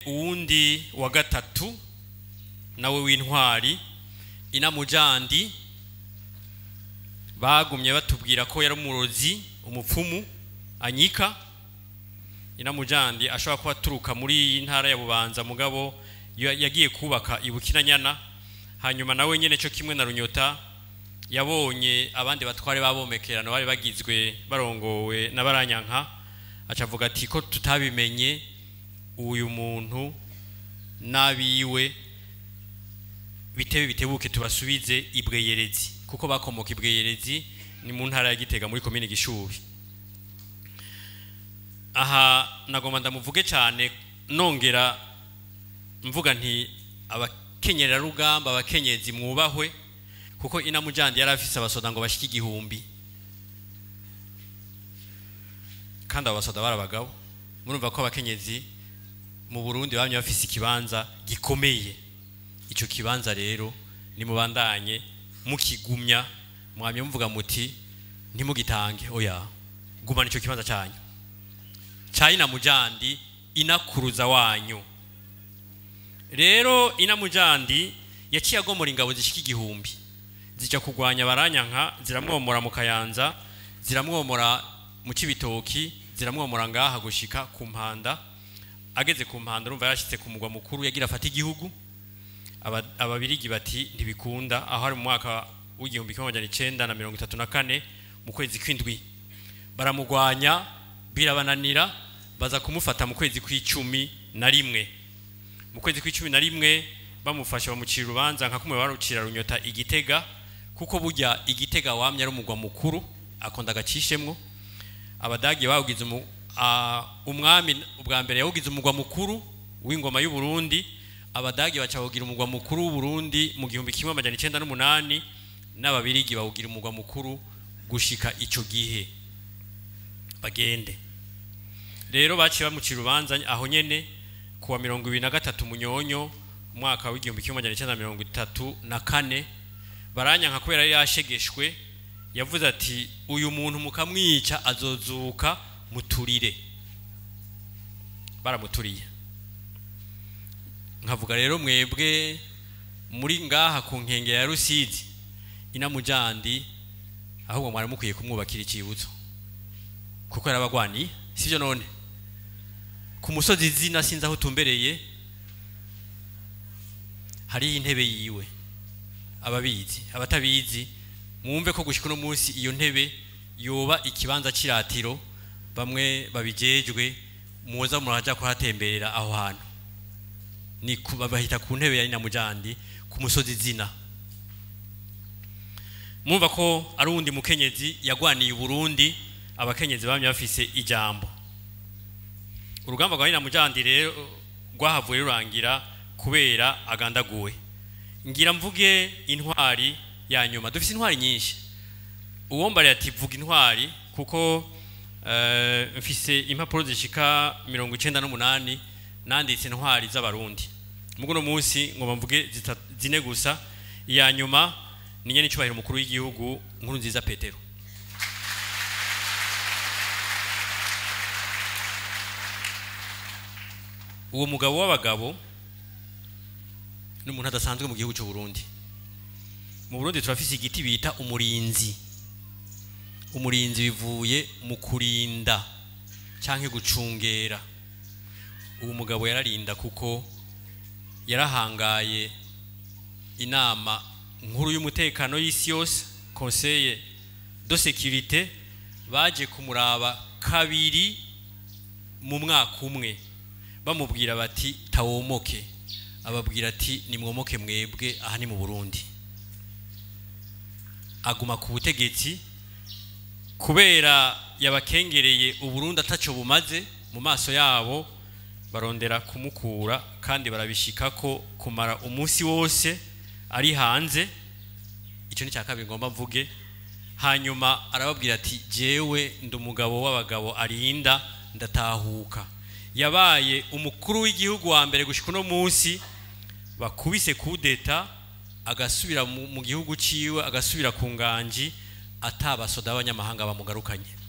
Uwundi wa gatatu nawe w'intwari, Inamujandi, bagumye batubwira ko yari umurozi, umupfumu anyika. Inamujandi ashobora kuba aturuka muri iyi ntara ya Bubanza, mugabo yagiye kubaka ibukinanyana. Hanyuma nawe nyene cyo kimwe na Runyota, yabonye abandi batware babomekerano bari bagizwe barongowe n'abaranyanka, acavuga ati ko tutabimenye uyu muntu n'abiwe bitebe bitebuke tubasubize ibweyerezi, kuko bakomoka ibweyerezi, ni mu ntara ya Gitega muri komine Gishubi. Aha nagomba ndamuvuge cyane, nongera mvuga nti abakenyerarugamba, abakenyezi mwubahwe, kuko Inamujandi yari afise abasoda ngo bashike 1000, kandi abo basoda bari abagabo. Murumva ko abakenyezi mu Burundi bamye bafise ikibanza gikomeye. Ico kibanza rero nimubandanye mukigumya, mwamye muvuga muti ntimugitange, oya, gumana ico kibanza cyanyu ca Inamujandi, inakuruza wanyu. Rero Inamujandi yaciye agomora ingabo zishika 1000 zija kugwanya baranyanka, ziramwomora mu Kayanza, ziramwomora mu Cibitoki, ziramwomora ngaha gushika ku Mpanda. Ageze ku Mpanda urumva yarashitse ku mugwa mukuru, yagira afata igihugu. Ababirigi bati ntibikunda. Aho ari mu mwaka w'1934 mu kwezi kw'indwi, baramugwanya birabananira, baza kumufata mu kwezi kw'icumi na rimwe. Mu kwezi kw'icumi na rimwe bamufashe, bamucira urubanza nka kumwe barucira Runyota igitega, kuko burya igitega wamye ari umugwa mukuru, akonda agacishemwo. Abadagi bawugize umwami ubwa mbere yawugize umugwa mukuru w'ingoma y'u Burundi. Abadagi baca bawugira umugwa mukuru w'u Burundi mu 1908, n'ababirigi bawugira umugwa mukuru gushika ico gihe bagende. Rero baciye bamucira urubanza aho nyene kuwa 23 Munyonyo umwaka w'1934. Baranyanka kubera yari yashegeshwe, yavuze ati uyu muntu mukamwica azozuka muturire. Baramuturiye. Nkavuga rero mwebwe muri ngaha ku nkengera ya Rusizi, Inamujandi ahubwo mwari mukwiye kumwubakira ikibutso, kuko yarabagwaniye, sivyo? None ku musozi zina sinzi aho utumbereye hari intebe yiwe. Ababizi, abatabizi mwumve ko gushika uno munsi iyo ntebe yoba ikibanza ciratiro, bamwe babijejwe muza muraja kuhatemberera aho hantu, ni bahita ku ntebe ya Inamujandi ku musozi zina. Mumva ko ari uwundi mukenyezi yagwaniye Burundi. Abakenyezi bamye bafise ijambo. Urugamba rwa Inamujandi rero rwahavuye rurangira kubera agandaguwe. Ngira mvuge intwari ya nyuma. Dufise intwari nyinshi. Uwombare ati vuga intwari, kuko mfise impapuro zishika 98 nanditse intwari z'abarundi. Mugo no munsi ngomba mvuge zine gusa. Iya nyuma ni nyene icubahiro umukuru w'igihugu Nkurunziza Petero. Uwo mugabo w'abagabo ni umuntu adasanzwe mu gihugu cy'u Burundi. Mu Burundi turafise igiti bita umurinzi. Umurinzi bivuye mu kurinda canke gucungera. Uwo mugabo yararinda, kuko yarahangaye inama nkuru y'umutekano y'isi yose, Conseil de sécurité, baje kumuraba kabiri mu mwaka umwe, bamubwira bati tawomoke, ababwira ati nimwomoke mwebwe, aha ni mu Burundi. Aguma ku butegetsi kubera yabakengereye Uburundi ataco bumaze mu maso yabo, barondera kumukura kandi barabishikako kumara umunsi wose ari hanze. Ico ni cya kabiri ngomba mvuge. Hanyuma arababwira ati jewe ndi umugabo w'abagabo arinda, ndatahuka. Yabaye umukuru w'igihugu wa mbere gushika uno munsi bakubise kudeta agasubira mu gihugu ciwe, agasubira ku nganji atabasoda b'abanyamahanga bamugarukanye.